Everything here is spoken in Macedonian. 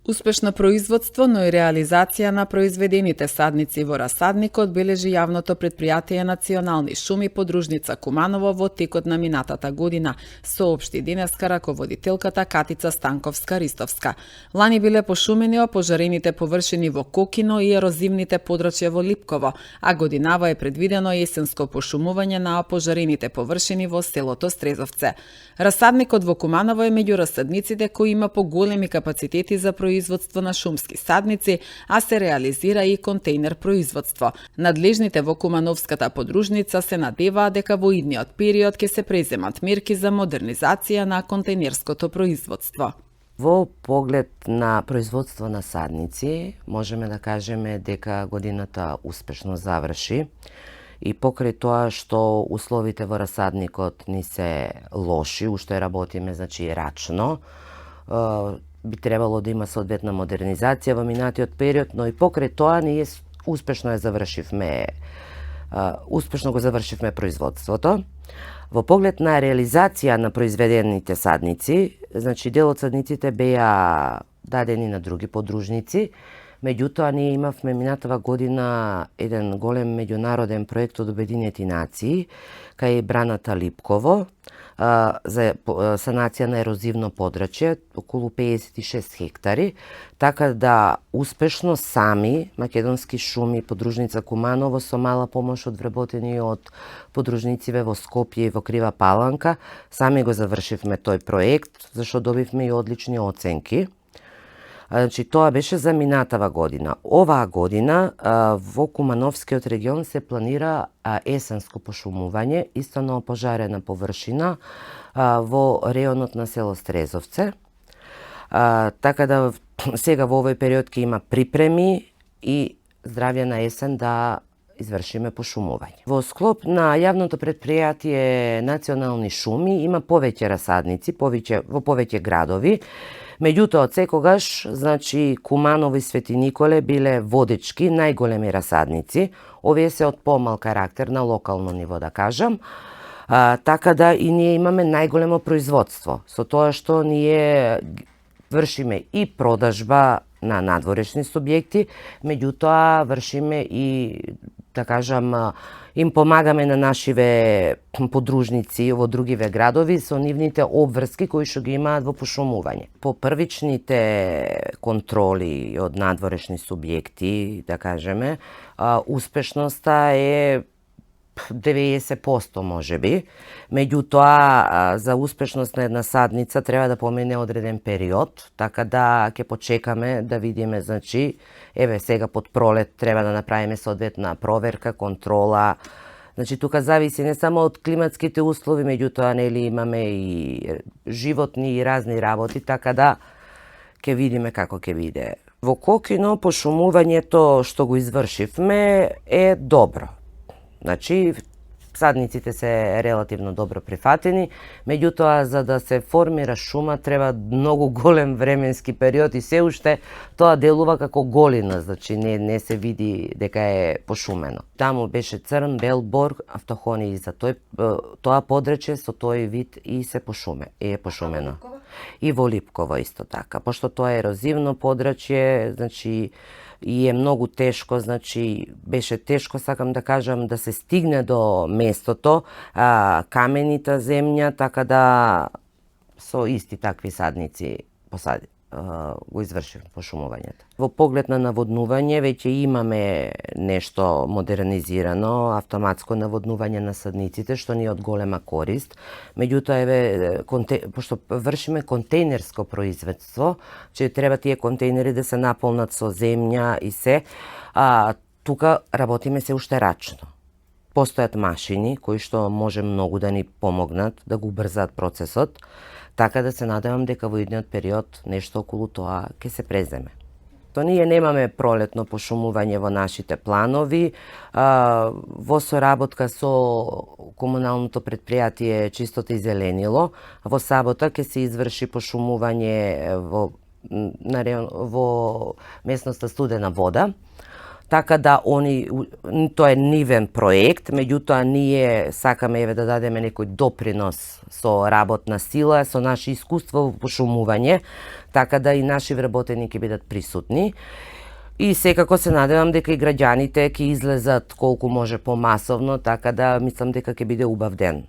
Успешно производство, но и реализација на произведените садници во расадникот бележи јавното претпријатие Национални шуми подружница Куманово во текот на минатата година, соопшти денеска раководителката Катица Станковска-Ристовска. Лани биле пошумени опожарените површини во Кокино и ерозивните подрачја во Липково, а годинава е предвидено есенско пошумување на опожарените површини во селото Стрезовце. Расадникот во Куманово е меѓу расадниците кои има поголеми капацитети за производство на шумски садници, а се реализира и контејнер производство. Надлежните во Кумановската подружница се надеваат дека во идниот период ќе се преземат мерки за модернизација на контејнерското производство. Во поглед на производство на садници, можеме да кажеме дека годината успешно заврши и покрај тоа што условите во расадникот ни се лоши, уште работиме рачно, би требало да има соодветна модернизација во минатиот период, но и покрај тоа ние успешно го завршивме производството. Во поглед на реализација на произведените садници, дел од садниците беа дадени на други подружници, меѓутоа ние имавме минатава година еден голем меѓународен проект од Обединети нации кај браната Липково за санација на ерозивно подрачје, околу 56 хектари, така да успешно сами Македонски шуми подружница Куманово со мала помош од вработени од подружнициве во Скопје и во Крива Паланка, сами го завршивме тој проект, зашто добивме и одлични оценки. Тоа беше за минатава година. Оваа година во Кумановскиот регион се планира есенско пошумување, исто на опожарена површина во реонот на село Стрезовце. Така да сега во овој период ќе има припреми и здравје на есен да извршиме пошумување. Во склоп на јавното претпријатие Национални шуми има повеќе расадници, во повеќе градови. Меѓутоа, секогаш, Куманово и Свети Николе биле водечки, најголеми расадници. Овие се од помал карактер на локално ниво, да кажам. Така да и ние имаме најголемо производство. Со тоа што ние вршиме и продажба на надворешни субјекти, меѓутоа вршиме и, да кажам, им помагаме на нашиве подружници во другиве градови со нивните обврски кои што ги имаат во пошумување. По првичните контроли од надворешни субјекти, да кажеме, успешноста е 90% можеби. Меѓутоа, за успешност на една садница треба да помине одреден период, така да ќе почекаме да видиме, сега под пролет треба да направиме соодветна проверка, контрола. Тука зависи не само од климатските услови, меѓутоа имаме и животни и разни работи, така да ќе видиме како ќе биде. Во Кокино пошумувањето што го извршивме е добро. Садниците се релативно добро прифатени, меѓутоа за да се формира шума треба многу голем временски период и се уште тоа делува како голина, не се види дека е пошумено. Таму беше црн, бел бор, автохони и за тоа подрачје со тој вид и е пошумено. И во Липково исто така, пошто тоа е ерозивно подрачје, и е многу тешко, беше тешко, сакам да кажам, да се стигне до местото, каменита земја, така да со исти такви садници го извршив пошумувањето. Во поглед на наводнување веќе имаме нешто модернизирано, автоматско наводнување на садниците, што ни е од голема корист. Меѓутоа, пошто вршиме контејнерско производство, че треба тие контејнери да се наполнат со земја и се, тука работиме се уште рачно. Постојат машини кои што може многу да ни помогнат, да го убрзаат процесот, така да се надевам дека во идниот период нешто околу тоа ќе се преземе. Ние немаме пролетно пошумување во нашите планови. Во соработка со комуналното претпријатие Чистота и зеленило, во сабота ќе се изврши пошумување во местноста Студена вода. така да тоа е нивен проект, меѓутоа ние сакаме да дадеме некој допринос со работна сила, со наше искуство во пошумување, така да и наши вработени ќе бидат присутни. И секако се надевам дека и граѓаните ќе излезат колку може помасовно, така да мислам дека ќе биде убав ден.